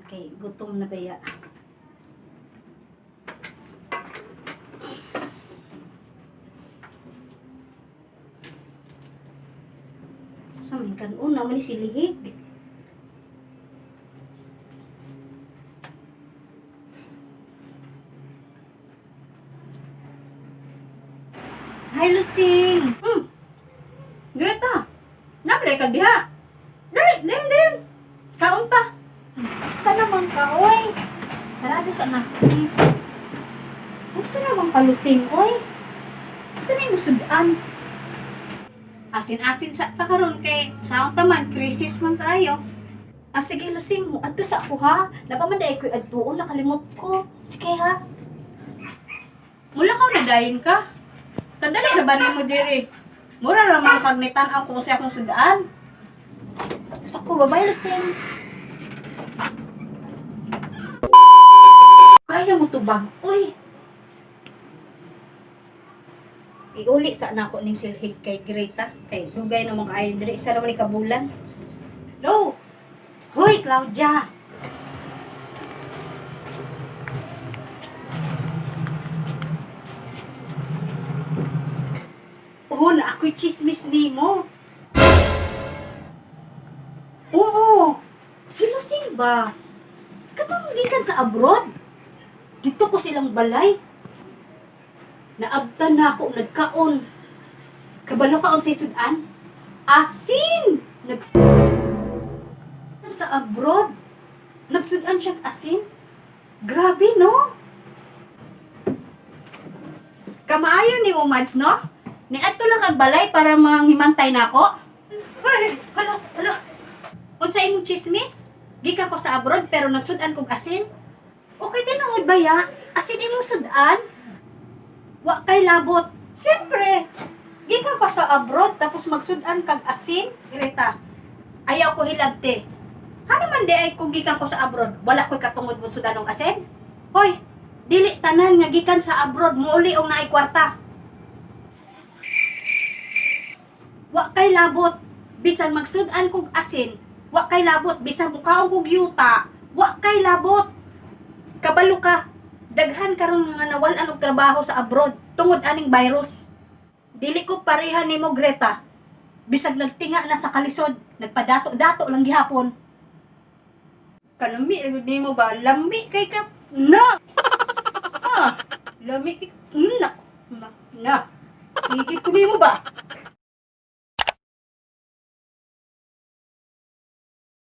Kay gutom na baya. Sa man kan una man ni silihig. Hi, Lucing! Greta, nabre ka diha. Dali, dayon, dayon. Kaon ta. Basta naman ka, oy. Sarado sa na. Gusto naman ka, Lucing, oy. Gusto na yung sudan. Asin-asin sa ta karon kay saon ta man crisis man kaayo. Ah, sige, Lucing, mo. Adto sa ako, ha? Napamanday ko'y adtuon, nakalimot ko. Sige, ha? Mula ka na dayon ka. Kadali ra ba nimo diri? Mura ra man kag nitan-aw kung sa akong sudaan. Sa ko, bye-bye, Lucing. Kaya mo to bang? Uy! Iuli sa nako ning silhig kay Greta. Kay dugay na mga kayo diri. Isa naman ni kabulan. No! Hoy, Claudia! Oh, na ako'y chismis nimo. Oo, si Lucing ba? Katong gikan sa abroad. Dito ko silang balay. Naabtan na ako nagkaon. Kabalo kaon sa sudan? Asin! Nag sa abroad. Nagsudan siyang asin. Grabe, no? Kamaayo nimo Mads, no? Niadto lang kag balay para mangimantay nako. Ay, hala, hala. Unsa imong chismis? Gikan ko sa abroad pero nagsudan kog asin. Okay, tinuod ba ya? Asin imong sudan? Wa kay labot. Siyempre, gikan ka sa abroad tapos magsudan kag asin, Greta. Ayaw ko hilabte. Hano man di ay kung gikan ko sa abroad, wala ko'y katungod mo sudan og asin? Hoy, dili tanan nga gikan sa abroad muuli og naay kwarta. Wa kay labot bisan magsudan kog asin, wa kay labot bisan mukaon kog yuta, wa kay labot. Kabalo ka, daghan karon nga nawal-an og trabaho sa abroad tungod aning virus. Dili ko pareha nimo Greta. Bisag nagtinga na sa kalisod, nagpadato-dato lang gihapon. Kanami ra gud nimo ba? Lami kay ka na. Ah, lami kay na. Na. Na. Igit ko nimo ba?